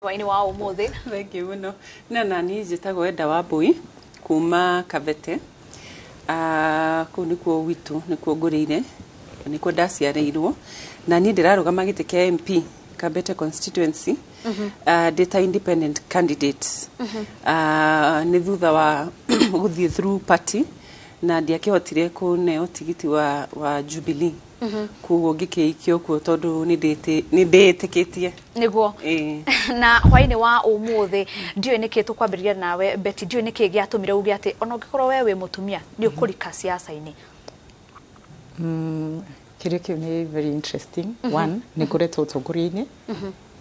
Hwaĩ-inĩ wa ũmũthĩ. Thank you mũno. Na niĩ njĩtagwo Enda Wambui kuma Kabete. Kũu nĩkuo gwitũ, nĩkuo ngũrĩire, na nĩkuo ndaciarĩirwo. Na niĩ ndĩrarũgama gĩtĩ kĩa MP Kabete constituency, ndĩ ta independent candidate. Nĩ thutha wa gũthiĩ through party na ndiakĩhotire kũneo tigiti wa Jubilee. Koguo ngĩkĩikio kuo tondũ nĩ ndĩĩtĩkĩtie. Nĩguo. Ĩĩ. Na hwaĩ-inĩ wa ũmũthĩ, ndiũĩ nĩkĩ tũkwambĩrĩria nawe Betty, ndiũĩ nĩkĩ gĩatũmire uge atĩ ona ũngĩkorwo we wĩ mũtumia nĩ ũkũrika siasa-inĩ. Kĩũria kĩu nĩ very interesting. One, nĩ ngoretwo ũtongoria-inĩ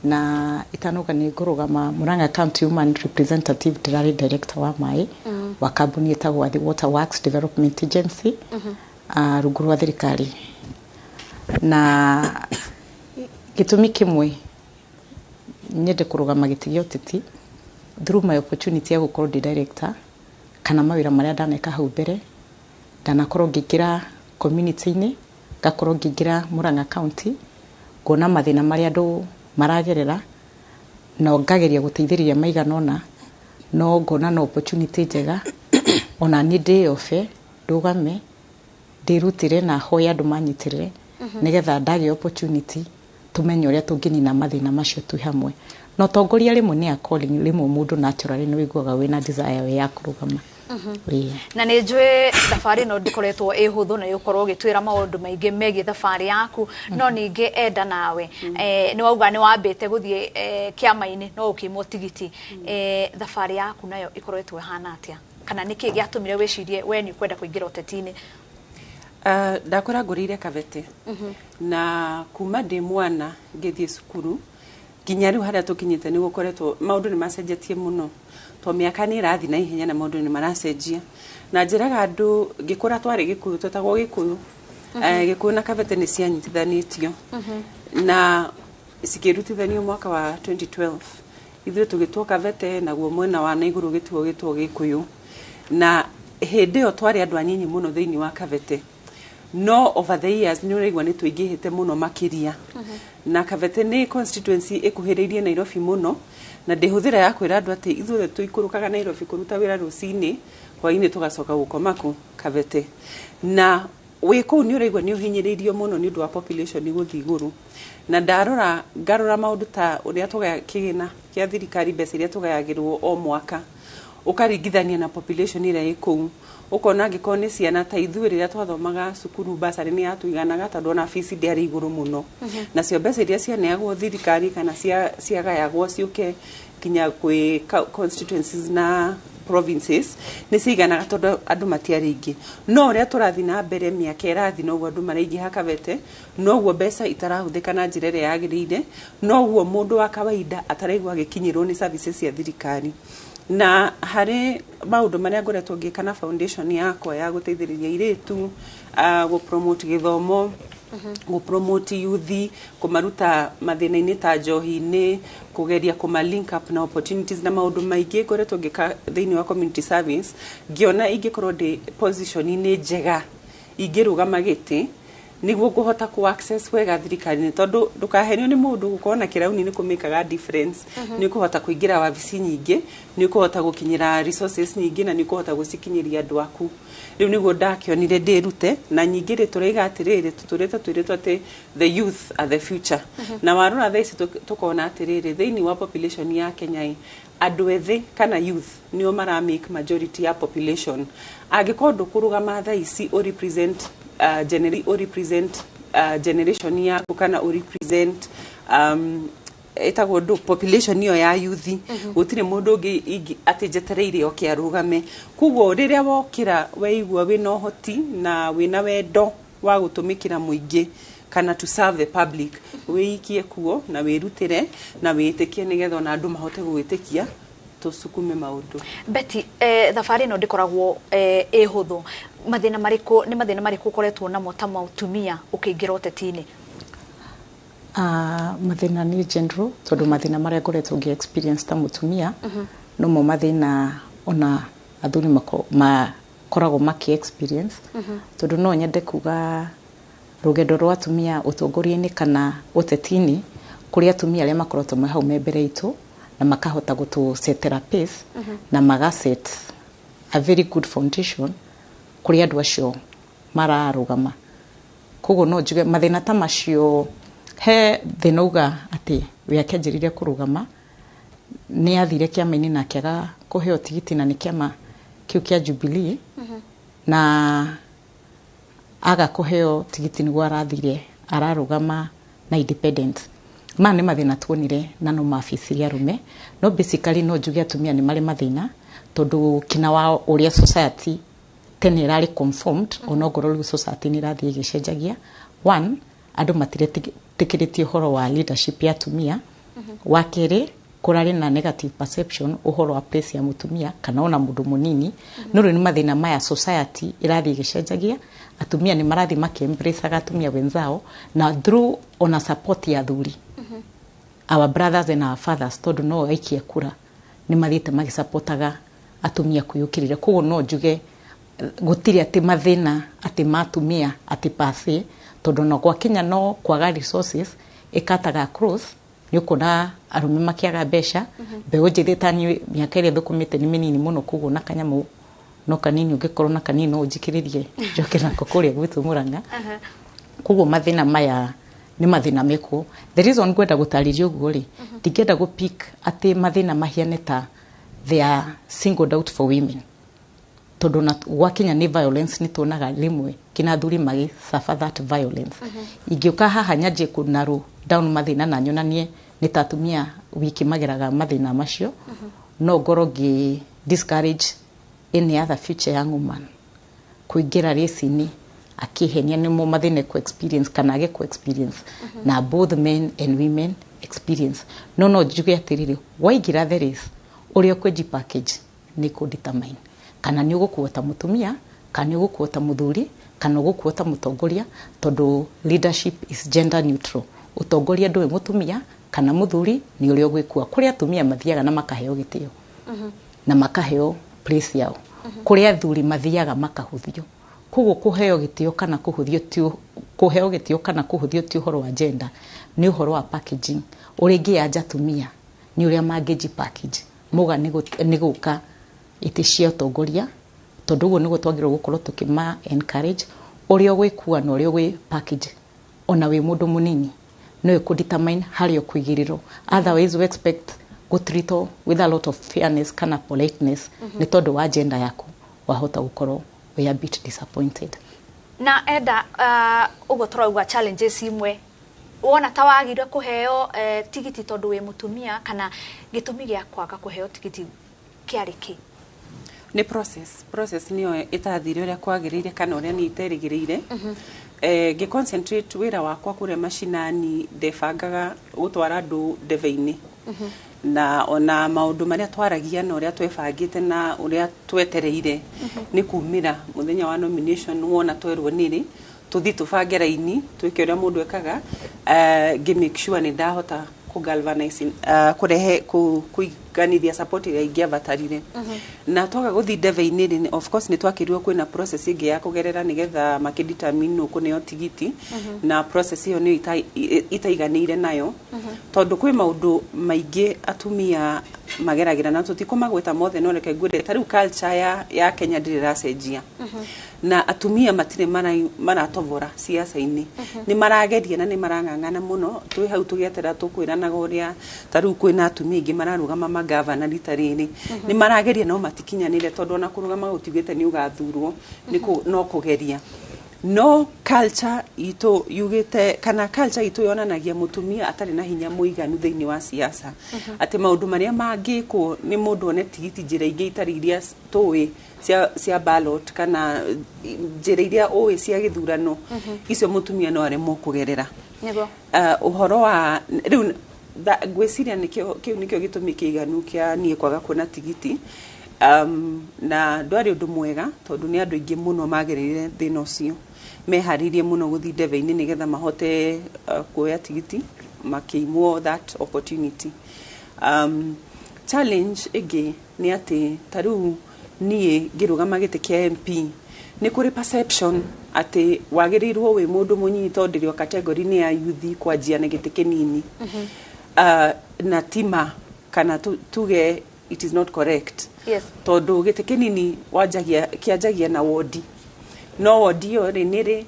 na itanauga nĩ ngũrũgama Murang'a County Woman Representative, ndĩrarĩ director wa maĩ wa kambuni ĩtagwo The Water Works Development Agency, rungu rwa thirikari. Na gĩtũmi kĩmwe nyende kũrũgama gĩtĩ gĩa ũteti, through my opportunity ya gũkorwo ndĩ director kana mawĩra marĩa ndaneka hau mbere, ndanakorwo ngĩingĩra community-inĩ, ngakorwo ngĩingĩra Murang'a County, nguona mathĩna marĩa andũ maragerera na ngageria gũteithĩrĩria maigana ũna, no ngona no opportunity njega ona niĩ ndĩyobe, ndũgame, ndĩrutĩre na hoye andũ manyitĩrĩre, nĩgetha ndagĩa opportunity tũmenye ũrĩa tũngĩnina mathĩna macio twĩ hamwe. Na ũtongoria rĩmwe nĩ a calling, rĩmwe mũndũ naturally nĩ wĩiguaga wĩna desire ya kũrũgama. Ĩĩ. Na nĩ njũĩ thabarĩ ĩno ndĩkoretwo ĩ hũthũ na ũkorwo ũgĩtwĩra maũndũ maingĩ megiĩ thabarĩ yaku, no ningĩ enda nawe, nĩ wauga nĩ wambĩte gũthiĩ kĩama-inĩ no ũkĩimwo tigiti. Thabarĩ yaku nayo ĩkoretwo ĩhana atĩa, kana nĩkĩ gĩatũmire wĩcirie we nĩ ũkwenda kũingĩra ũteti-inĩ? Ndakũra ngũrĩire Kabete, na kuma ndĩ mwana ngĩthiĩ cukuru nginya rĩu harĩa tũkinyĩte, nĩ gũkoretwo maũndũ nĩ macenjetie mũno, to mĩaka nĩ ĩrathiĩ na ihenya na maũndũ nĩ maracenjia. Na njĩraga andũ, ngĩkũra twarĩ Gĩkũyũ, twetagwo Gĩkũyũ. Gĩkũyũ na Kabete nĩ cianyitithanĩtio na cikĩrutithanio mwaka wa 2012. Ithuĩ tũgĩtwo Kabete, naguo mwena wa na igũrũ gĩtuo gĩtwo Gĩkũyũ. Na hĩndĩ ĩyo twarĩ andũ anyinyi mũno thĩinĩ wa Kabete, no over the years nĩ ũraigua nĩ tũingĩhĩte mũno makĩria. Na Kabete nĩ constituency ĩkuhĩrĩirie Nairobi mũno, na ndĩhũthĩra ya kwĩra andũ atĩ ithuothe tũikũrũkaga Nairobi kũruta wĩra rũcinĩ, hwainĩ tũgacoka gũkoma kũ Kabete. Na wĩ kũu nĩ ũraigua nĩ ũhinyĩrĩirio mũno nĩ ũndũ wa population gũthiĩ igũrũ. Na ndarora ngarora maũndũ ta ũrĩa tũgaya kĩgĩna kĩa thirikari, mbeca iria tũgayagĩrwo o mwaka, ũkaringithania na population ĩrĩa ĩ kũu, ũkona angĩkorwo nĩ ciana ta ithuĩ, rĩrĩa twathomaga cukuru basarĩ nĩ yatũiganaga, tondũ ona fees ndĩarĩ igũrũ mũno. Nacio mbeca iria cianeagwo thirikari kana ciagayagwo ciũke nginya kwĩ constituencies na provinces nĩ ciiganaga, tondũ andũ matiarĩ aingĩ. No ũrĩa tũrathiĩ na mbere, mĩaka ĩrathiĩ, noguo andũ maraingĩha Kabete, noguo mbeca itarahũthĩka na njĩra ĩrĩa yagĩrĩire, noguo mũndũ wa kawaida ataraigua agĩkinyĩrwo nĩ services cia thirikari. Na harĩ maũndũ marĩa ngoretwo ngĩka na foundation yakwa ya gũteithĩrĩria airĩtu, gũ-promote gĩthomo, gũ-promote youth, kũmaruta mathĩna-inĩ ta njohi-inĩ, kũgeria kũma link up na opportunities na maũndũ maingĩ ngoretwo ngĩka thĩinĩ wa community service, ngĩona ingĩkorwo ndĩ position-inĩ njega ingĩrũgama gĩtĩ nĩguo ngũhota ku access wega thirikari-inĩ, tondũ ndũkahenio nĩ mũndũ, gũkorwo na kĩrauni nĩ kũmĩkaga difference. Nĩ ũkũhota kũingĩra wabici nyingĩ, nĩ ũkũhota gũkinyĩra resources nyingĩ, na nĩ ũkũhota gũcikinyĩria andũ aku. Rĩu nĩguo ndakĩonire ndĩrute. Na nyingĩ rĩ, tũraiga atĩrĩrĩ, tũtũrĩte twĩrĩtwo atĩ the youth are the future. Na warora thaa ici tũkona atĩrĩrĩ, thĩinĩ wa population ya Kenya ĩ, andũ ethĩ kana youth nĩo mara make majority ya population. Angĩkorwo ndũkũrũgama thaa ici ũ represent ũ represent generation yaku kana ũ represent ĩtagwo ndũ population ĩyo ya youth, gũtirĩ mũndũ ũngĩ atĩ njetereire oke arũgame. Koguo rĩrĩa wokĩra weigua wĩna ũhoti na wĩna wendo wa gũtũmĩkĩra mũingĩ kana to serve the public, wĩikie kuo na wĩrutĩre na wĩtĩkie, nĩgetha ona andũ mahote gũgwĩtĩkia tũsukume maũndũ. Betty, thabarĩ ĩno ndĩkoragwo ĩ hũthũ. Mathĩna marĩkũ, nĩ mathĩna marĩkũ ũkoretwo namo ta mũtumia ũkĩingĩra ũteti-inĩ? Mathĩna nĩ general, tondũ mathĩna marĩa ngoretwo ngĩ experience ta mũtumia nomo mathĩna ona athuri makoragwo makĩ experience. Tondũ no nyende kuga rũgendo rwa atumia ũtongoria-inĩ kana ũteti-inĩ, kũrĩ atumia arĩa makoretwo me hau me mbere itũ Na makahota gũtũ-setera pace na magaset a very good foundation kũrĩ andũ acio mararũgama. Koguo no njuge mathĩna ta macio, he thĩna uga atĩ we akĩanjĩrĩria kũrũgama, nĩ athire kĩama-inĩ na akĩaga kũheo tigiti, na nĩ kĩama kĩu kĩa Jubilee, na aga kũheo tigiti nĩguo arathire ararũgama na independent. Maya nĩ mathĩna tuonire na no mabicirie arũme, no basically no njuge atumia nĩ marĩ mathĩna tondũ kina wao ũrĩa society tene ĩrarĩ conformed, onongorwo rĩu society nĩ ĩrathiĩ ĩgĩcenjagia. One, andũ matiretĩkĩrĩtie ũhoro wa leadership ya atumia. Wa kerĩ, kũrarĩ na negative perception ũhoro wa place ya mũtumia kana ona mũndũ mũnini. No rĩu nĩ mathĩna maya society ĩrathiĩ ĩgĩcenjagia, atumia nĩ marathiĩ makĩembraceaga atumia wenzao na through ona support ya athuri, our brothers and our fathers, tondũ no aikie kura nĩ mathiĩte magĩsupportaga atumia kwĩyũkĩrĩra. Koguo no njuge gũtirĩ atĩ mathĩna atĩ ma atumia atĩ pase, tondũ no gwakinya no kwaga resources ĩkataga across. Nĩ ũkuona arũme makĩaga mbeca, mbeũ njĩthĩ ta niĩ, mĩaka ĩrĩa thũkũmĩte nĩ mĩnini mũno, koguo na kanyamũ no kanini ũngĩkorwo na kanini no ũnjikĩrĩrie njoke nako kũrĩa gwitũ Mũrang'a. Koguo mathĩna maya nĩ mathĩna mekuo. The reason ngwenda gũtarĩria ũguo rĩ, ndingĩenda gũ pick atĩ mathĩna mahiane ta they are singled out for women, tondũ na gwakinya nĩ violence nĩ tuonaga rĩmwe kina athuri magĩ suffer that violence. Ingĩũka haha nyanjie kũ narrow down mathĩna na nyonanie nĩ ta atumia wiki mageraga mathĩna macio, no ngorwo ngĩ discourage any other future young woman kũingĩra race-inĩ akĩhenia nĩmo mathĩna ku experience kana age ku experience. Na both men and women experience, no njuge atĩrĩrĩ, waingĩra the race, ũrĩa ũkwenji package nĩ kũ determine kana nĩ ũgũkuo ta mũtumia, kana nĩ ũgũkuo ta mũthuri, kana ũgũkuo ta mũtongoria, tondũ leadership is gender neutral. Ũtongoria ndũĩ mũtumia kana mũthuri, nĩ ũrĩa ũgwĩkua. Kũrĩ atumia mathiaga na makaheo gĩtĩo na makaheo place yao, kũrĩ athuri mathiaga makahũthio. Koguo kũheo gĩtĩo kana kũhũthio ti kũheo gĩtĩo kana kũhũthio ti ũhoro wa gender, nĩ ũhoro wa packaging. Ũrĩa ingĩanja atumia nĩ ũrĩa mangĩnji package muga nĩ gũka itĩ cia ũtongoria, tondũ ũguo nĩguo twagĩrĩirwo gũkorwo tũkĩma encourage. Ũrĩa ũgwĩkua na ũrĩa ũgwĩ package ona wĩ mũndũ mũnini no ĩkũ determine harĩa ũkũigĩrĩrwo. Otherwise we expect gũtreatwo with a lot of fairness kana politeness nĩ tondũ wa gender yaku, wahota gũkorwo wĩ a bit disappointed. Na enda ũguo tũrauga challenges imwe wona ta wagire kũheo tigiti tondũ wĩ mũtumia, kana gĩtũmi gĩa kwaga kũheo tigiti kĩarĩ kĩ? Nĩ process nĩyo ĩtathire ũrĩa kwagĩrĩire kana ũrĩa niĩ iterĩgĩrĩire. Ngĩ concentrate wĩra wakwa kũrĩa macinani, ndebangaga gũtwara andũ ndebe-inĩ, na ona maũndũ marĩa twaragia na ũrĩa twebangĩte na ũrĩa twetereire nĩ kumĩra mũthenya wa nomination, wona twerwo nĩrĩ tũthiĩ tũbange raini twĩke ũrĩa mũndũ ekaga, ngĩ make sure nĩ ndahota kũ galvanize, kũrehe kũiganithia support ĩrĩa ingĩabatarire. Na twaga gũthiĩ ndebe-inĩ rĩ, of course nĩ twakĩrirwo kwĩna process ĩngĩ ya kũgerera nĩgetha makĩ determine nũ kũneo tigiti, na process ĩyo nĩyo itaiganĩire nayo, tondũ kwĩ maũndũ maingĩ atumia mageragĩra na tũtikũmagweta mothe. No reke ngwĩre, ta rĩu culture ya Kenya ndĩrĩ ĩracenjia na atumia matirĩ maratovora siasa-inĩ. Nĩ marageria na nĩ marang'ang'ana mũno. Twĩ hau tũgĩetera tũkwĩranaga ũrĩa ta rĩu kwĩna atumia aingĩ mararũgama magavana rita rĩrĩ. Nĩ marageria no matikinyanĩre, tondũ ona kũrũgama gũtiugĩte nĩ ũgathurwo, no kũgeria. No culture itũ yugĩte kana culture itũ yonanagia mũtumia atarĩ na hinya mũiganu thĩinĩ wa siasa, atĩ maũndũ marĩa mangĩkwo nĩ mũndũ one tigiti njĩra ingĩ itarĩ iria tũĩ cia ballot kana njĩra iria ũĩ cia gĩthurano, icio mũtumia no aremwo kũgerera. Ũhoro wa rĩu ngwĩciria nĩkĩo kĩu nĩkĩo gĩtũmi kĩiganu kĩa niĩ kwaga kuona tigiti, na ndwarĩ ũndũ mwega tondũ nĩ andũ aingĩ mũno magereire thĩna ũcio, meharĩirie mũno gũthiĩ ndebe-inĩ nĩgetha mahote kuoya tigiti, makĩimwo that opportunity. Challenge ĩngĩ nĩ atĩ ta rĩu niĩ ngĩrũgama gĩtĩ kĩa MP, nĩ kũrĩ perception atĩ wagĩrĩirwo wĩ mũndũ mũnyinyi, tondũ ndĩrĩ o category-inĩ ya youth, kwanjia na gĩtĩ kĩnini, na tima. Kana tuge it is not correct. Yes. Tondu gĩtĩ kĩnini wanjagia kĩanjagia na wodi, no wodi ĩyo rĩ nĩ rĩ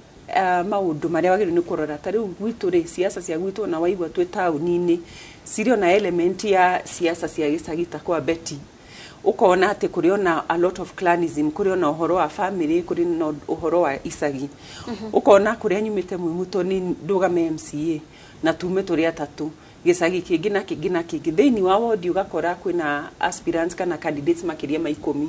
maũndũ marĩa wagĩrĩirwo nĩ kũrora. Ta rĩu gwitũ rĩ, siasa cia gwitũ na waigua twĩ taũni-inĩ cirĩ ona element ya siasa cia gĩcagi, ta kwa Betty ũkona atĩ kũrĩ ona a lot of clanism, kũrĩ ona ũhoro wa family, kũrĩ na ũhoro wa icagi. Ũkona kũrĩa nyumĩte Mwimuto nĩ ndũgame MCA na tume tũrĩ atatũ, gĩcagi kĩngĩ na kĩngĩ na kĩngĩ, thĩinĩ wa wodi ũgakora kwĩna aspirants kana candidates makĩria ma 10,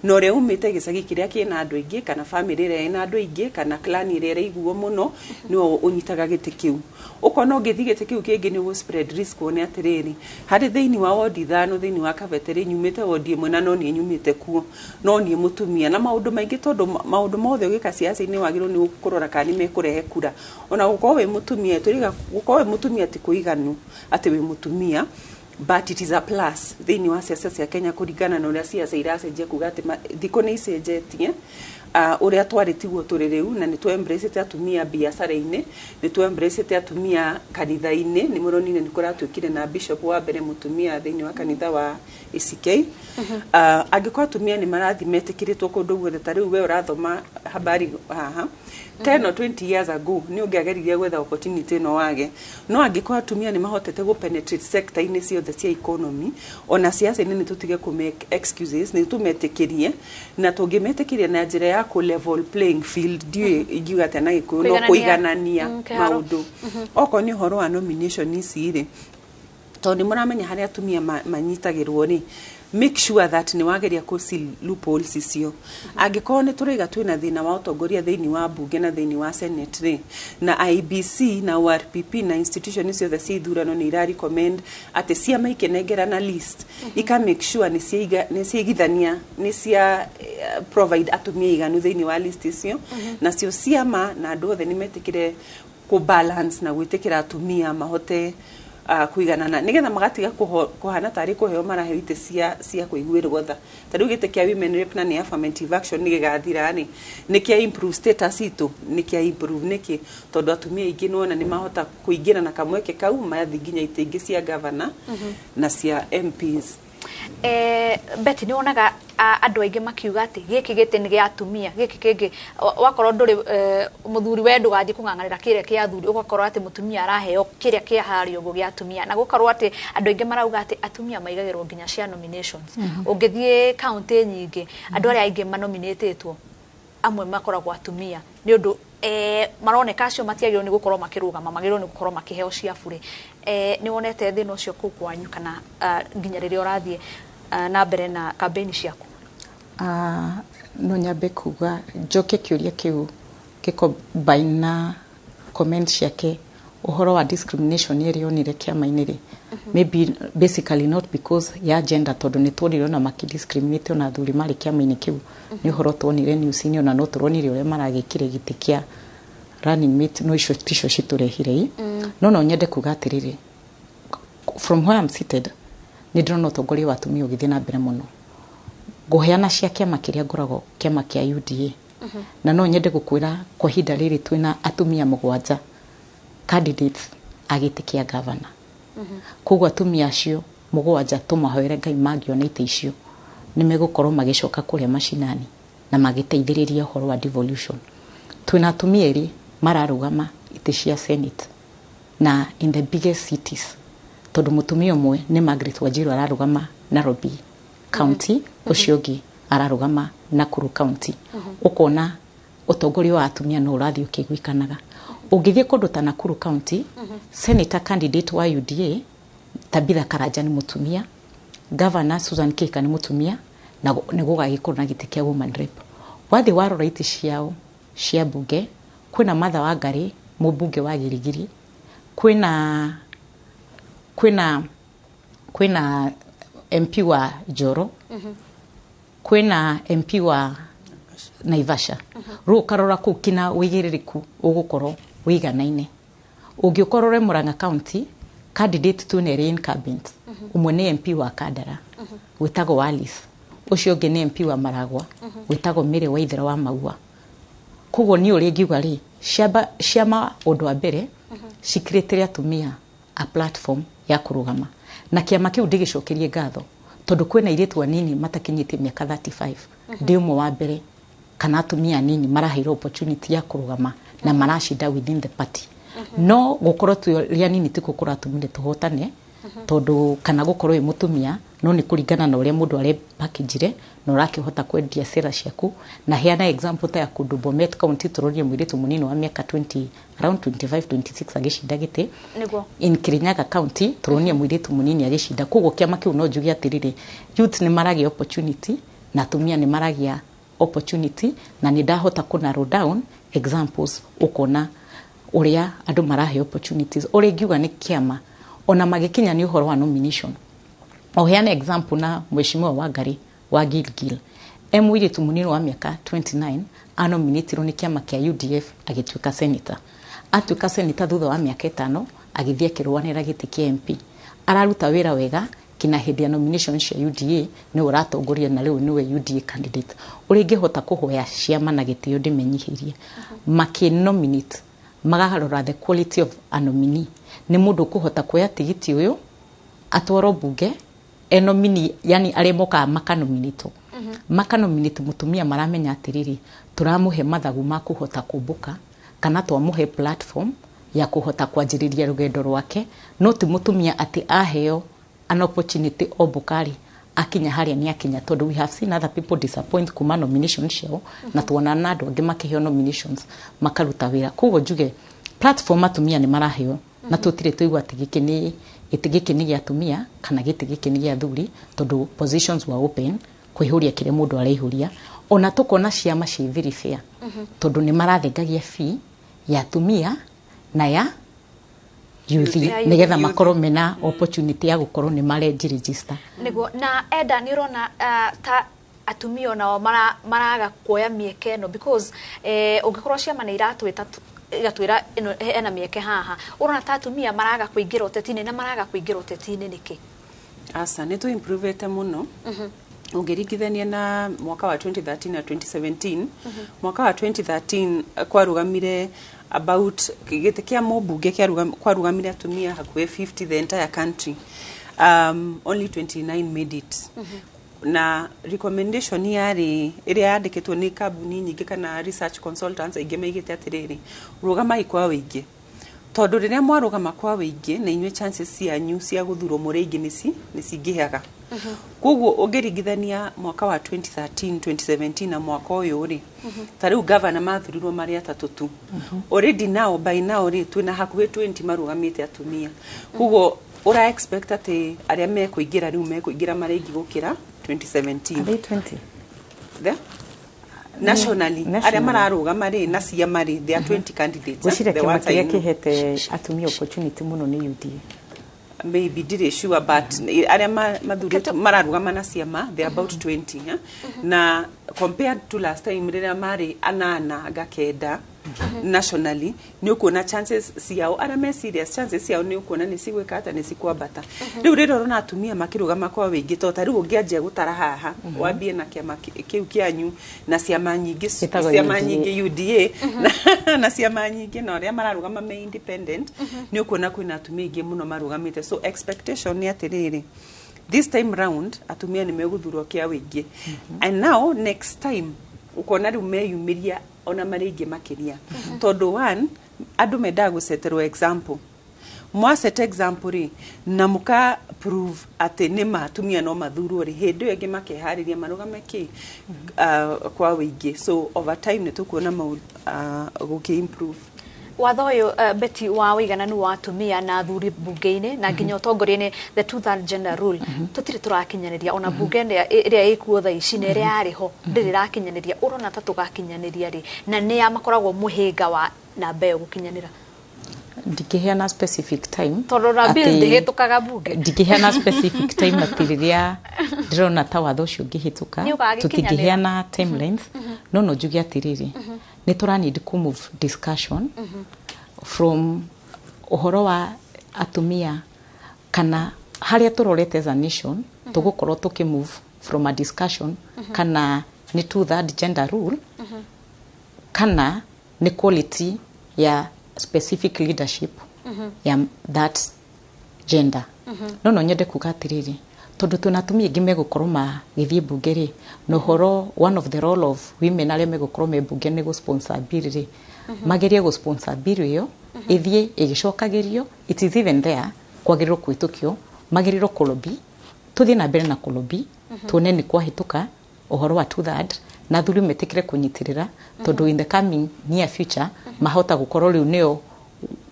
na ũrĩa umĩte gĩcagi kĩrĩa kĩna andũ aingĩ kana family ĩrĩa ĩna andũ aingĩ kana clan ĩrĩa ĩraiguo mũno nĩwe ũnyitaga gĩtĩ kĩu. Ũkona ũngĩthiĩ gĩtĩ kĩu kĩngĩ nĩ ũgũ spread risk, wone atĩrĩrĩ, harĩ thĩinĩ wa wodi 5 thĩinĩ wa Kabete rĩ, nyumĩte wodi ĩmwe na no niĩ nyumĩte kuo, no niĩ mũtumia na maũndũ maingĩ, tondũ maũndũ mothe ũgĩka siasa-inĩ wagĩrĩirwo nĩ kũrora kana nĩ mekũrehe kura. Ona gũkorwo wĩ mũtumia, tũriga gũkorwo wĩ mũtumia ti kũiganu atĩ wĩ mũtumia, but it is a plus thĩinĩ wa siasa cia Kenya kũringana na ũrĩa siasa iracenjia, kuga atĩ thikũ nĩ icenjetie, ũrĩa twarĩ tiguo tũrĩ rĩu, na nĩ tũ embrace atumia biacara-inĩ, nĩ tũ embrace atumia kanitha-inĩ. Nĩ mũronire nĩ kũratuĩkire na bishop wa mbere mũtumia thĩinĩ wa kanitha wa ACK. Angĩkorwo atumia nĩ marathiĩ metĩkĩrĩtwo kũndũ guothe, ta rĩu we ũrathoma habari haha, 10 or 20 years ago nĩ ũngĩageririe gwetha opportunity ĩno wage, no angĩkorwo atumia nĩ mahotete gũ penetrate sector-inĩ ciothe cia economy, ona siasa-inĩ, nĩ tũtige kũ make excuses, nĩ tũmetĩkĩrie, na tũngĩmetĩkĩria na njĩra ya kũ level playing field, ndiũĩ ingiuga atĩa na Gĩkũyũ, no Kũiganania. Kũiganania Kĩharo. Maũndũ. Okorwo nĩ ũhoro wa nomination ici rĩ, tondũ nĩ mũramenya harĩa atumia manyitagĩrwo rĩ, make sure that nĩ wageria kũ seal loopholes icio. Angĩkorwo nĩ tũraiga twĩna thĩna wa ũtongoria thĩinĩ wa mbunge na thĩinĩ wa senate rĩ, na IEBC na ORPP na institution ciothe cia ithurano nĩ ira recommend atĩ ciama ikĩnengerana list ika make sure nĩ ciaigithania, nĩ cia provide atumia iganu thĩinĩ wa list icio, nacio ciama na andũ othe nĩ metĩkĩre kũ balance na gwĩtĩkĩra atumia mahote kũiganana, nĩgetha magatiga kũhana tarĩ kũheo maraheo itĩ cia kũiguĩrwo tha. Ta rĩu gĩtĩ kĩa women rep na nĩ affirmative action nĩ gĩgathira rĩ, nĩ kĩa improve status itũ, nĩ kĩa improve nĩkĩ? Tondũ atumia aingĩ nĩwona nĩ mahota kũingĩra na kamweke kau mathiĩ nginya itĩ ingĩ cia governor na cia MPs. Betty, nĩ wonaga andũ aingĩ makiuga atĩ gĩkĩ gĩtĩ nĩ gĩa atumia, gĩkĩ kĩngĩ wakorwo ndũrĩ mũthuri, we ndũgathiĩ kũng'ang'anĩra kĩrĩa kĩa athuri, ũgakorwo atĩ mũtumia araheo kĩrĩa kĩa harĩa ũguo gĩa atumia, na gũkorwo atĩ andũ aingĩ marauga atĩ atumia maigagĩrwo nginya cia nominations. Ũngĩthiĩ kaunti nyingĩ, andũ arĩa aingĩ manominĩtĩtwo amwe makoragwo atumia, nĩ ũndũ maroneka acio matiagĩrĩirwo nĩ gũkorwo makĩrũgama, magĩrĩirwo nĩ gũkorwo makĩheo cia bure. Nĩ wonete thĩna ũcio kũu kwanyu kana nginya rĩrĩa ũrathiĩ na mbere na campaign ciaku? No nyambe kuga njoke kĩũria kĩu gĩcombine na comment ciake ũhoro wa discrimination ĩrĩa onire kĩama-inĩ rĩ, maybe basically not because ya gender, tondũ nĩ tuonire ona makĩdiscriminate ona athuri marĩ kĩama-inĩ kĩu. Nĩ ũhoro tuonire news-inĩ, ona no tũronire ũrĩa maragĩkire gĩtĩ kĩa running mate, no icio ticio citũrehire i. No nyende kuga atĩrĩrĩ, from where I'm seated, nĩ ndĩrona ũtongoria wa atumia ũgĩthiĩ na mbere mũno. Ngũheana cia kĩama kĩrĩa ngoragwo, kĩama kĩa UDA, na no nyende gũkwĩra kwa ihinda rĩrĩ twĩna atumia 7 candidates a gĩtĩ kĩa gavana. Koguo atumia acio 7, tũmahoere Ngai mangĩona itĩ icio nĩ megũkorwo magĩcoka kũrĩa macinani na magĩteithĩrĩria ũhoro wa devolution. Twĩna atumia 2 mararũgama itĩ cia senate na in the biggest cities, tondũ mũtumia ũmwe nĩ Margaret Wanjiru ararũgama Nairobi County, ũcio ũngĩ ararũgama Nakuru County. Ũkona ũtongoria wa atumia no ũrathiĩ ũkĩiguĩkanaga. Ũngĩthiĩ kũndũ ta Nakuru County, senator candidate wa UDA Tabitha Karanja nĩ mũtumia, governor Susan Kihika nĩ mũtumia, na nĩ gũgagĩkorwo na gĩtĩ kĩa woman rep. Wathiĩ warora itĩ ciao cia mbunge, kwĩna Martha Wangari mũmbunge wa Girigiri, kwĩna MP wa Njoro, kwĩna MP wa Naivasha. Rĩu ũkarora kũu kina wĩigĩrĩrĩku ũgũkorwo wĩiganaine. Ũngĩũka ũrore Murang'a County, candidate twĩna erĩ incumbent, ũmwe nĩ MP wa Kandara wĩtagwo Alice, ũcio ũngĩ nĩ MP wa Maragwa wĩtagwo Mary Waithera wa Maua. Koguo niĩ ũrĩa ingiuga rĩ, ciama ũndũ wa mbere cikirĩtĩre atumia a platform ya kũrũgama, Na kĩama kĩu ndĩgĩcokerie ngatho tondũ kwĩna airĩtu anini matakinyĩtie mĩaka 35, ndĩ ũmwe wa mbere, kana atumia anini maraheirwo opportunity ya kũrũgama na maracinda within the party. No gũkorwo twĩ anini ti kũratũmire tũhotane, tondũ kana gũkorwo wĩ mũtumia, no nĩ kũringana na ũrĩa mũndũ arepakĩnjire na ũrakĩhota kwendia sera ciaku. Na heana example ta ya kũndũ Bomet County, tũronire mũirĩtu mũnini wa mĩaka 20, around 25 26, agĩcinda gĩtĩ. In Kirinyaga County tũronire mũirĩtu mũnini agĩcinda. Koguo kĩama kĩu no njuge atĩrĩrĩ, youth nĩ maragĩa opportunity na atumia nĩ maragĩa opportunity, na nĩ ndahota kũ narrow down examples ũkona ũrĩa andũ marahe opportunities. Ũrĩa ingiuga nĩ kĩama ona magĩkinya nĩ ũhoro wa nomination, o heane example na Mheshimiwa Wangari wa Gilgil, e mũirĩtu mũnini wa mĩaka 29, anominatirwo nĩ kĩama kĩa UDF, agĩtuĩka senator. Atuĩka senator, thutha wa mĩaka 5 agĩthiĩ akĩrũanĩra gĩtĩ kĩa MP. Araruta wĩra wega kinya hĩndĩ ya nomination cia UDA nĩwe ũratongoria, na rĩu nĩwe UDA candidate. Ũrĩa ingĩhota kũhoya ciama na gĩtĩo ndĩmenyihĩrie, makĩ-nominate makarora the quality of a nominee, nĩ mũndũ ũkũhota kuoya tigiti ũyũ atwarwo bunge e nominee, yani arĩa mokaga makanominĩtwo, makanominate mũtumia, maramenya atĩrĩrĩ, tũramũhe mathagu ma kũhota kũmbũka kana twamũhe platform ya kũhota kwanjĩrĩria rũgendo rwake. No ti mũtumia atĩ aheo an opportunity ombũka rĩ, akinya harĩa nĩ akinya, tondũ we have seen other people disappoint kuma nomination ciao, na tuona na andũ angĩ makĩheo nominations makaruta wĩra. Koguo njuge platform atumia nĩ maraheo, na tũtirĩ tũigua atĩ gĩkĩ nĩ gĩtĩ, gĩkĩ nĩ gĩa atumia kana gĩtĩ gĩkĩ nĩ gĩa athuri, tondũ positions were open kũihũria kĩrĩa mũndũ araihũria. Ona tũkona ciama ciĩ very fair, tondũ nĩ marathengagia fee ya atumia na ya youth, Ya youth. nĩgetha makorwo mena opportunity ya gũkorwo nĩ marenji-register. Nĩguo. Na enda nĩ ũrona ta atumia onao maraga kuoya mĩeke ĩno, because ũngĩkorwo ciama nĩ iratwĩta igatwĩra ĩno hena mĩeke haha, ũrona ta atumia maraga kũingĩra ũteti-inĩ, na maraga kũingĩra ũteti-inĩ nĩkĩ? Aca, nĩ tũ improvete mũno ũngĩringithania na mwaka wa 2013 na 2017. Mwaka wa 2013 kwarũgamire about gĩtĩ kĩa mũmbunge kwarũgamire atumia hakuhĩ 50 the entire country, only 29 made it. Na recommendation yarĩ ĩrĩa yandĩkĩtwo nĩ kambuni nyingĩ kana research consultants aingĩ maigĩte atĩrĩrĩ, rũgamai kwa wĩingĩ, tondũ rĩrĩa mwarũgama kwa wĩingĩ na inyuĩ, chances cianyu cia gũthurwo mũrĩ aingĩ nĩ cingĩhaga. Koguo ũngĩringithania mwaka wa 2013 2017 na mwaka ũyũ rĩ, ta rĩu gavana mathurirwo marĩ atatũ tu. Already now, by now rĩ, twĩna hakuhĩ 20 marũgamĩte atumia. Koguo ũra expect atĩ arĩa mekũingĩra rĩu mekũingĩra marĩ aingĩ gũkĩra 2017. Are they 20? The? Nationally, Nationally. arĩa mararũgama rĩ na ciama rĩ, there are 20 candidates. Gwĩciria The kĩama ones I kĩrĩa know. kĩhete atumia opportunity mũno nĩ UDA. Maybe, ndirĩ sure, but arĩa mathurĩtwo mararũgama na ciama, they are about 20, eh? Na compared to last time rĩrĩa marĩ anana anga kenda nationally, nĩ ũkuona chances ciao, arĩa me serious, chances ciao nĩ ũkuona nĩ cigwĩka atĩa, nĩ cikwambata. Rĩu rĩrĩa ũrona atumia makĩrũgama kwa wĩingĩ, to ta rĩu ũngĩanjia gũtara haha, wambie na kĩama kĩu kĩanyu na ciama nyingĩ, Gĩtagwo ciama UDA. nyingĩ, UDA na ciama nyingĩ, na arĩa mararũgama me independent, nĩ ũkuona kwĩna atumia aingĩ mũno marũgamĩte. So expectation nĩ atĩrĩrĩ, this time round atumia nĩ megũthurwo kĩa wĩingĩ, and now next time ũkona rĩu meyumĩria ona marĩ aingĩ makĩria, tondũ one, andũ mendaga gũceterwo example. Mwaset example rĩ, na mũka prove atĩ nĩ ma atumia no mathurwo rĩ, hĩndĩ ĩyo ĩngĩ makeharĩria marũgame kĩ kwa wĩingĩ. So over time nĩ tũkuona mau gũkĩ improve. Watho ũyũ, Betty, wa ũigananu wa atumia na athuri bunge-inĩ na nginya ũtongoria-inĩ, the two third gender rule, tũtirĩ tũrakinyanĩria ona bunge ĩrĩa ĩkuo thaa ici na ĩrĩa yarĩ ho ndĩrĩ ĩrakinyanĩria. Ũrona ta tũgakinyanĩria rĩ, na nĩa makoragwo mũhĩnga wa namba ĩyo gũkinyanĩra? Ndingĩheana specific time. Tondũ na bill ndĩhĩtũkaga bunge. Ndingĩheana specific time atĩ rĩrĩa ndĩrona ta watho ũcio ũngĩhĩtũka. Nĩ ũgagĩkinyanĩra. Tũtingĩheana timelines, no njuge atĩrĩrĩ, nĩ tũra need ku move discussion from ũhoro wa atumia kana harĩa tũrorete as a nation. Tũgũkorwo tũkĩ move from a discussion kana nĩ two third gender rule kana nĩ quality ya specific leadership ya that gender. No nyende kuga atĩrĩrĩ, tondũ twĩna atumia aingĩ megũkorwo magĩthiĩ mbunge rĩ, na ũhoro one of the role of women arĩa megũkorwo me mbunge nĩ gũ sponsor bill rĩ, magerie gũ sponsor bill ĩyo ĩthiĩ ĩgĩcokagĩrio. It is even there kwagĩrĩirwo kũhĩtũkio, magĩrĩirwo kũ tũthiĩ na mbere na kũ tuone nĩ kwahĩtũka ũhoro wa two third, na athuri metĩkĩre kũnyitĩrĩra, tondũ in the coming near future mahota gũkorwo rĩu nĩo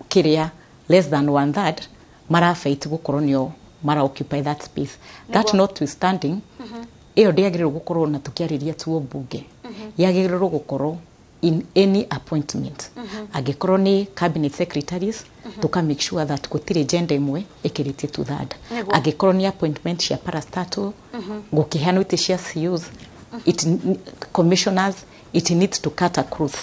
kĩrĩa less than one third marafight gũkorwo nĩo mara occupy that space. That notwithstanding, ĩyo ndĩagĩrĩirwo gũkorwo na tũkĩarĩria tuo mbunge, yagĩrĩirwo gũkorwo in any appointment. Angĩkorwo nĩ cabinet secretaries, tuka make sure that gũtirĩ gender ĩmwe ĩkĩrĩtie two third. Angĩkorwo nĩ appointment cia parastatal, gũkĩheanwo itĩ cia CEOs, it, commissioners, it needs to cut across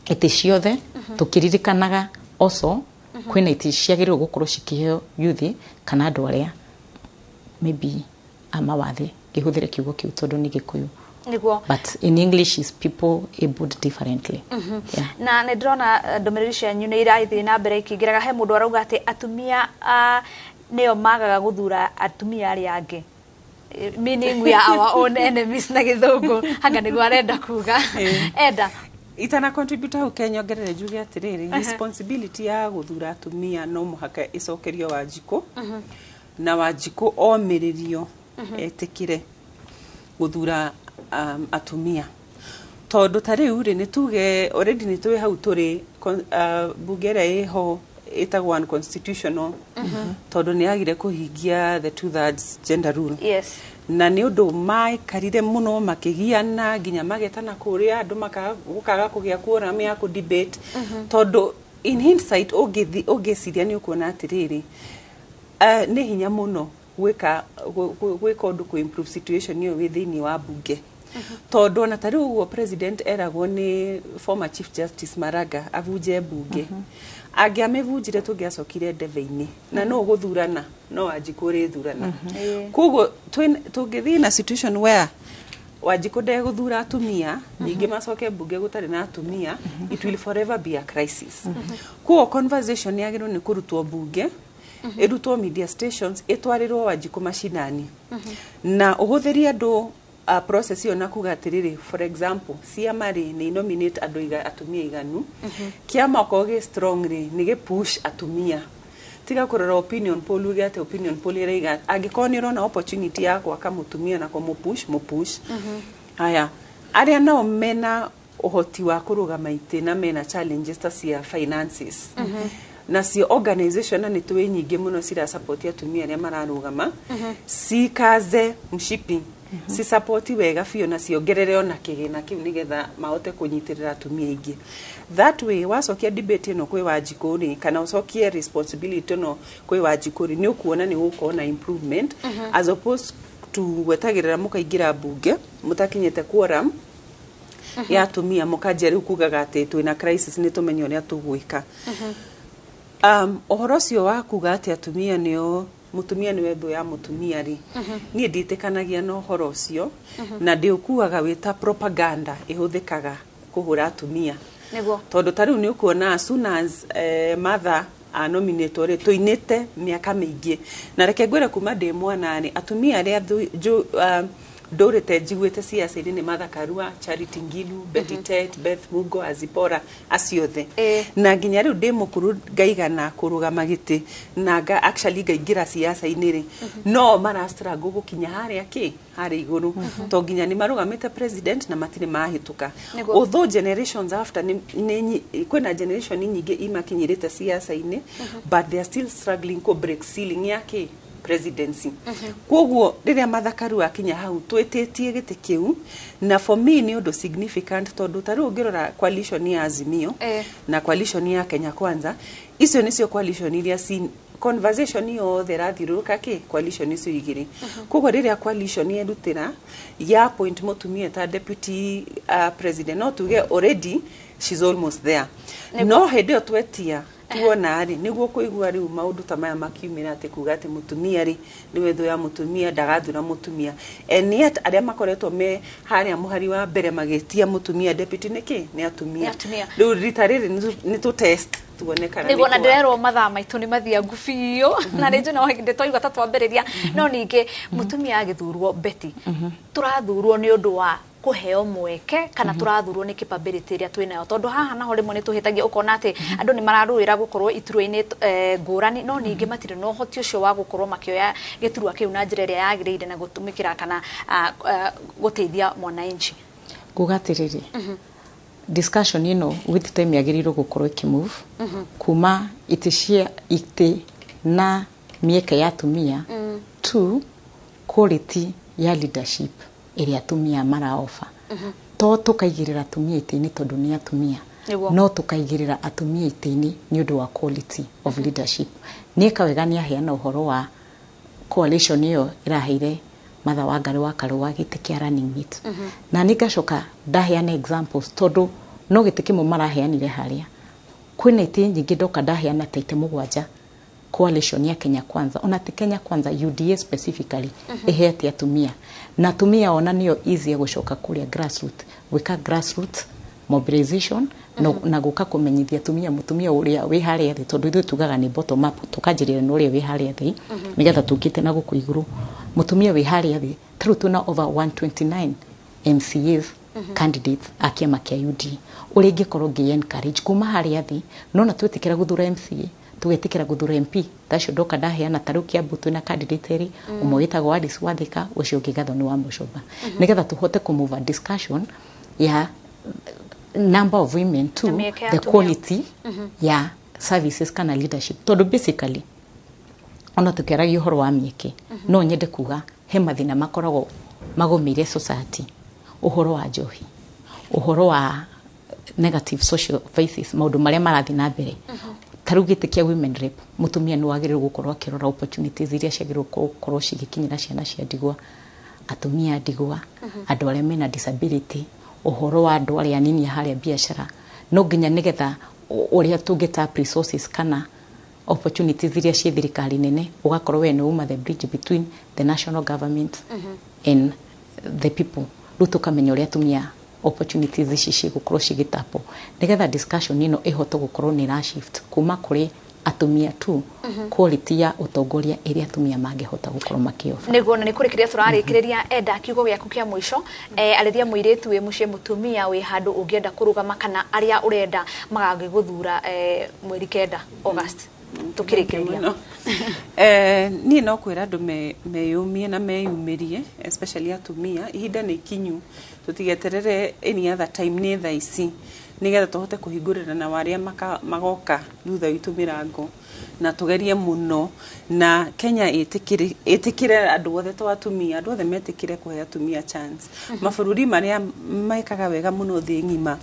itĩ ciothe, tũkĩririkanaga also kwĩna itĩ ciagĩrĩirwo gũkorwo cikĩheo youth kana andũ arĩa maybe a mawathe, ngĩhũthĩre kiugo kĩu tondũ nĩ Gĩkũyũ, but in English is people abled differently, yeah. Na nä ndĩrona ndũmĩrĩri cianyu nĩ irathiĩ na mbere ikĩingĩraga. He mũndũ arauga atĩ atumia nĩo magaga gũthura atumia arĩa angĩ. Meaning we are our own enemies na Gĩthũngũ, hanga nĩguo arenda kuga enda. Itana contribute hau, Kenya ongerere njuge atiriri, responsibility ya guthura atumia no muhaka icokerio Wanjikũ, na Wanjikũ omĩrĩrio etĩkĩre guthura atumia, tondũ ta rĩu rĩ, nĩ tuge already nĩ tũĩ hau tũrĩ bunge ĩrĩa ĩho ĩtagwo unconstitutional, tondũ nĩ yagire kũhingia the two thirds gender rule. Na nĩ ũndũ maikarire mũno makĩgiana nginya magetana kũrĩa andũ gũkaga kũgĩa quorum ya kũ debate, tondũ in hindsight ũngĩciria nĩ ũkuona atĩrĩrĩ, nĩ hinya mũno gwĩka gwĩka ũndũ kũ improve situation ĩyo wĩ thĩinĩ wa bunge, tondũ ona ta rĩu ũguo president eragwo nĩ former Chief Justice Maraga abunje bunge, angĩamĩbunjire tũngĩacokire ndebe-inĩ na no gũthurana no Wanjikũ ũrĩthurana. Koguo tũngĩthiĩ na situation where Wanjikũ ndegũthura atumia, ningĩ macoke mbunge gũtarĩ na atumia, it will forever be a crisis. Koguo conversation yagĩrĩirwo nĩ kũrutwo mbunge, ĩrutwo media stations, ĩtwarĩrwo Wanjikũ macinani, na ũhũthĩrie andũ process ĩyo na kuga atĩrĩrĩ, for example, ciama rĩ, nĩ nominate andũ atumia iganu. Kĩama okorwo gĩ strong rĩ, nĩ gĩ push atumia, tiga kũrora opinion poll, uge atĩ opinion poll ĩraiga. Angĩkorwo nĩ ũrona opportunity ya gwaka mũtumia na kũmũpush, mũpush. Haya, arĩa nao mena ũhoti wa kũrũgama itĩ na mena challenges ta cia finances, nacio organization, na nĩ tũĩ nyingĩ mũno cirasupport atumia arĩa mararũgama, cikaze mshipi, cisapoti wega biũ na ciongerere ona kĩgĩna kĩu nĩgetha mahote kũnyitĩrĩra atumia aingĩ. That way wacokia debate ĩno kwĩ Wanjikũ rĩ, kana ũcokie responsibility ĩno kwĩ Wanjikũ rĩ, nĩ ũkuona nĩ gũkorwo na improvement, as opposed to gwetagĩrĩra mũkaingĩra mbunge mũtakinyĩte quorum ya atumia, mũkanjia rĩu kugaga atĩ twĩna crisis, nĩ tũmenye ũrĩa tũgwĩka. Ũhoro ũcio wa kuga atĩ atumia nĩo, mũtumia nĩwe thũ ya mũtumia rĩ, niĩ ndiĩtĩkanagia na ũhoro ũcio, na ndĩũkuaga wĩ ta propaganda ĩhũthĩkaga kũhũra atumia, tondũ ta rĩu nĩ ũkuona as soon as Martha anominatwo rĩ, tũinĩte mĩaka mĩingĩ. Na reke ngwĩre, kuma ndĩ mwana rĩ, atumia arĩa ndũrĩte njiguĩte ciaca-inĩ nĩ Martha Karua, Charity Ngilu, Betty Tet, Beth Mugo, Azipora, acio othe. Na nginya rĩu ndĩ mũkũrũ ngaigana kũrũgama gĩtĩ na nga actually ngaingĩra ciaca-inĩ rĩ, no mara struggle gũkinya harĩa kĩ harĩa igũrũ, to nginya nĩ marũgamĩte president na matirĩ mahĩtũka. Although generations after kwĩna generation nyingĩ imakinyĩrĩte ciaca-inĩ, but they are still struggling kũ break ceiling ya kĩ presidency. Koguo rĩrĩa Martha Karua akinya hau twĩtĩtie gĩtĩ kĩu, na for me nĩ ũndũ significant, tondũ ta rĩu ũngĩrora coalition ya Azimio na coalition ya Kenya Kwanza, icio nĩcio coalition iria ci conversation yothe ĩrathiũrũrũka kĩ coalition icio igĩrĩ. Koguo rĩrĩa coalition yerutĩra ya appoint mũtumia ta deputy president, no tuge already she's almost there. No hĩndĩ ĩyo twetia tuona rĩ, nĩguo kũigua rĩu maũndũ ta maya makiumĩra, atĩ kuga atĩ mũtumia rĩ nĩwe thũ ya mũtumia, ndagathura mũtumia, and yet arĩa makoretwo me harĩa mũhari wa mbere magĩtia mũtumia deputy nĩ kĩ nĩ atumia. Nĩ atumia. Rĩu rita rĩrĩ nĩ tũ test Tuone kana Nĩguo na nĩ ndĩrerwo mathaa maitũ nĩ mathiangu biũ, na nĩ njũ no ndĩtwaigua ta twambĩrĩria. No ningĩ mũtumia agĩthurwo, Betty, tũrathurwo nĩ ũndũ wa kũheo mweke kana tũrathurwo nĩ capability ĩrĩa twĩnayo? Tondũ haha naho rĩmwe nĩ tũhĩtagia, ũkona atĩ andũ nĩ mararũĩra gũkorwo iturwa-inĩ ngũrani, no ningĩ matirĩ na ũhoti ũcio wa gũkorwo makĩoya gĩturwa kĩu na njĩra ĩrĩa yagĩrĩire na gũtũmĩkĩra kana gũteithia mwananchi. Nguga atĩrĩrĩ, discussion ĩno with time yagĩrĩirwo gũkorwo ĩkĩmove kuma itĩ cia itĩ na mĩeke ya atumia to quality ya leadership ĩrĩa atumia maraofa. To tũkaigĩrĩra atumia itĩ-inĩ tondũ nĩ atumia, no tũkaigĩrĩra atumia itĩ-inĩ nĩ ũndũ wa quality of leadership. Nĩ wega nĩ aheana ũhoro wa coalition ĩyo ĩraheire Martha Wangari wa Karũa gĩtĩ kĩa running mate, na nĩ ngacoka ndaheana examples, tondũ no gĩtĩ kĩmwe maraheanire harĩa kwĩna itĩ nyingĩ. Ndoka ndaheana ta itĩ 7 coalition ya Kenya Kwanza, ona ti Kenya Kwanza, UDA specifically, ĩhete atumia, na atumia ona nĩo easy gũcoka kũrĩa grassroot, gwĩka grassroot mobilization na gũka kũmenyithia atumia, mũtumia ũrĩa wĩ harĩa thĩ, tondũ ithuĩ tugaga nĩ bottom up, tũkanjĩrĩra na ũrĩa wĩ harĩa thĩ nĩgetha tũkĩte na gũkũ igũrũ. Mũtumia wĩ harĩa thĩ, tarĩu twĩna over 129 MCAs candidates a kĩama kĩa UDA, ũrĩa ingĩkorwo ngĩ encourage kuma harĩa thĩ. Nona twĩtĩkĩra gũthura MCA, tũgetĩkĩra gũthura MP tacio, ndoka ndaheana tarĩu Kiambu twĩna candidate erĩ, ũmwe wĩtagwo Alice Wathika, ũcio ũngĩ Gathoni wa Mũcomba, nĩgetha tũhote kũmove a discussion ya number of women to Na mĩeke ya the atumia. quality ya services kana leadership. Tondũ basically ona tũkĩaragia ũhoro wa mĩeke, no nyende kuga he mathĩna makoragwo magũmĩire society, ũhoro wa njohi, ũhoro wa negative social vices, maũndũ marĩa marathiĩ na mbere. Ta rĩu gĩtĩ kĩa women rep, mũtumia nĩ wagĩrĩirwo gũkorwo akĩrora opportunities iria ciagĩrĩirwo gũkorwo cigĩkinyĩra ciana cia ndigwa, atumia a ndigwa, andũ arĩa mena disability, ũhoro wa andũ arĩa anini harĩa biacara. No nginya nĩgetha ũrĩa tũngĩ tap resources kana opportunities iria ciĩ thirikari nene, ũgakorwo we nĩ uma the bridge between the national government and the people. Rĩu tũkamenya ũrĩa atumia opportunities ici cigũkorwo cigĩtapwo, nĩgetha discussion ĩno ĩhote gũkorwo nĩ ĩra shift kuma kũrĩ atumia tu quality ya ũtongoria ĩrĩa atumia mangĩhota gũkorwo makĩoba. Nĩguo, na nĩ kũrĩkĩrĩria tũrarĩkĩrĩria. Enda kiugo gĩaku kĩa mũico, arĩria mũirĩtu wĩ mũciĩ, mũtumia wĩ handũ ũngĩenda kũrũgama, kana arĩa ũrenda magagĩgũthura mweri 9 August, tũkĩrĩkĩrĩria. Mũno. Niĩ no kwĩra andũ meyũmie na meyumĩrie, especially atumia. Ihinda nĩ ikinyu, tũtigeterere any other time, nĩ thaa ici, nĩgetha tũhote kũhingũrĩra na arĩa magoka thutha witũ mĩrango, na tũgerie mũno na Kenya ĩtĩkĩre ĩtĩkĩre andũ othe to atumia, andũ othe metĩkĩre kũhe atumia chance. Mabũrũri marĩa mekaga wega mũno thĩ ng'ima,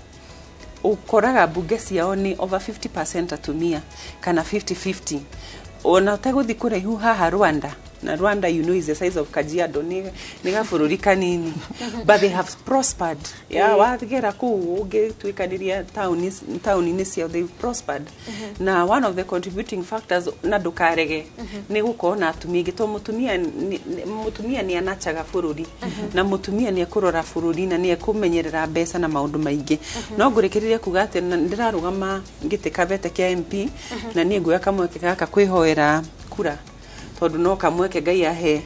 ũkoraga mbunge ciao nĩ over 50% atumia kana 50-50. Ona ũtegũthiĩ kũraihu, haha Rwanda, na Rwanda, you know, is the size of Kajiado, nĩ gabũrũri kanini, but they have prospered. Ya wagera kũu ũngĩtuĩkanĩria taũni-inĩ ciao, they've prospered, na one of the contributing factors, na ndũkarege, nĩ gũkorwo na atumia aingĩ, tondũ mũtumia nĩ anachaga bũrũri, na mũtumia nĩ ekũrora bũrũri na nĩ ekũmenyerera mbeca na maũndũ maingĩ. No ngũrĩkĩrĩria kuga atĩ ndĩrarũgama gĩtĩ kabete kĩa MP, na niĩ nguoya kamweke gaka kwĩhoera kura, tondũ no kamweke Ngai ahe.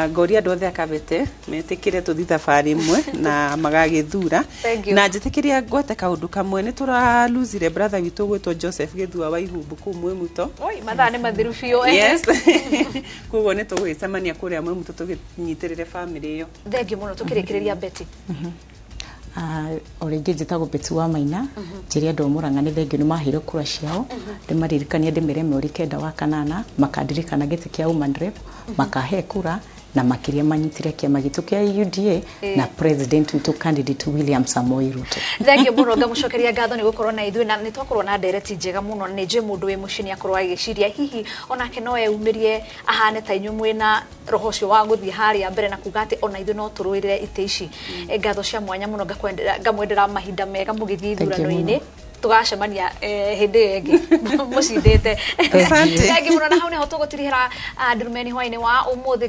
Ngoria andũ othe akabete metĩkĩre tũthi thabarĩ ĩmwe na magagĩthura. Thank you. Na njĩtĩkĩria ngwete kaũndũ kamwe, nĩ tũraluzire brother witũ gwĩtwo Joseph Gĩthua wa Ihumbu kũu Mwĩmuto. Oi, mathaa nĩ mathiru biũ. Yes, koguo nĩ tũgũgĩcemania kũrĩa Mwĩmuto tũgĩnyitĩrĩre family ĩyo. Thengiũ mũno. Tũkĩrĩkĩrĩria, Betty. O rĩngĩ njĩtagwo Betty wa Maina. Njĩre andũ a Mũrang'a nĩ thengio nĩ maheire kura ciao. Ndĩmaririkanie, ndĩmere mweri 9 wa kanana makandirikana gĩtĩ kĩa woman rep, makahe kura, na makĩria manyitire kĩama gitũ kĩa UDA na president witũ candidate William Samoei Ruto. Thengiũ mũno, ngamũcokeria ngatho nĩ gũkorwo na ithuĩ, na nĩ twakorwo na ndereti njega mũno. Nĩ njũĩ mũndũ wĩ mũciĩ nĩ akorwo agĩciria hihi onake no eyumĩrie ahane ta inyuĩ mwĩna roho ũcio wa gũthiĩ harĩa mbere na kuga atĩ ona ithuĩ no tũrũĩrĩre itĩ ici. Ngatho cia mwanya mũno, ngamwendera mahinda mega mũgĩthiĩ Thank you ithurano-inĩ. mũno. Tũgacemania hĩndĩ ĩyo ĩngĩ mũcindĩte. Asante. Thengiũ mũno, na hau nĩho tũgũtirihĩra ndurumeni hwaĩ-inĩ wa ũmũthĩ.